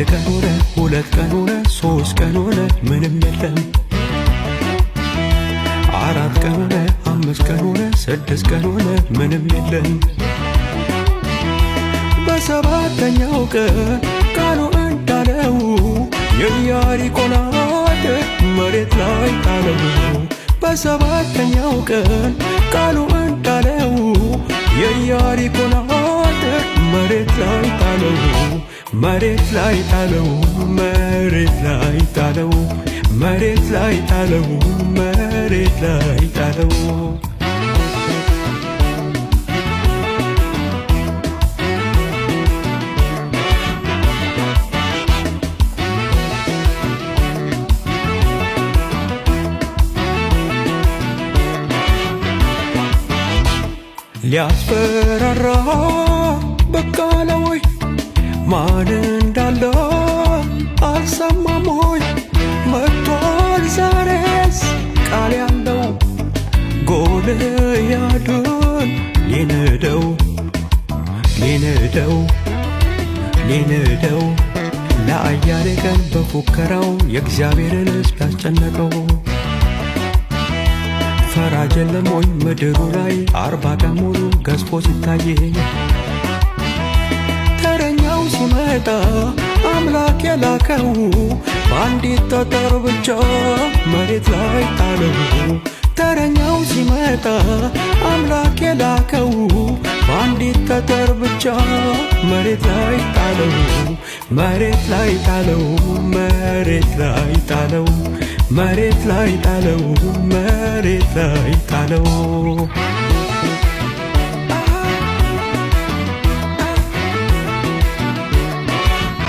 ቀን ሆነ፣ 2 ቀን ሆነ፣ 3 ቀን ሆነ፣ ምንም የለም። 4 ቀን ሆነ፣ 5 ቀን ሆነ፣ 6 ቀን ሆነ፣ ምንም የለም። በሰባተኛው ቀን ቃሉ እንዳለው የኢያሪኮን አጥር መሬት ላይ ጣለው። በሰባተኛው ቀን ቃሉ እንዳለው የኢያሪኮን አጥር መሬት ላይ ጣለው። መሬት ላይ ጣለው። መሬት ላይ ጣለው። መሬት ላይ ጣለው። መሬት ላይ ጣለው። ሊያስፈራራ በቃ ወይ? ማን እንዳለ አልሰማም ሆይ? መጥቷል ዛሬስ ቃል ያለው ጎልያድን ሊንደው፣ ሊንደው፣ ሊንደው። ለአያሌ ቀን በፉከራው የእግዚአብሔርን ሕዝብ ያስጨነቀው። ፈራጅ የለም ወይ ምድሩ ላይ 40 ቀን ሙሉ ገዝፎ ሲታይ? ተረኛው ሲመጣ አምላክ የላከው በአንዲት ጠጠር ብቻ መሬት ላይ ጣለው። ተረኛው ሲመጣ አምላክ የላከው በአንዲት ጠጠር ብቻ መሬት ላይ ጣለው። መሬት ላይ ጣለው። መሬት ላይ ጣለው። መሬት ላይ ጣለው። መሬት ላይ ጣለው።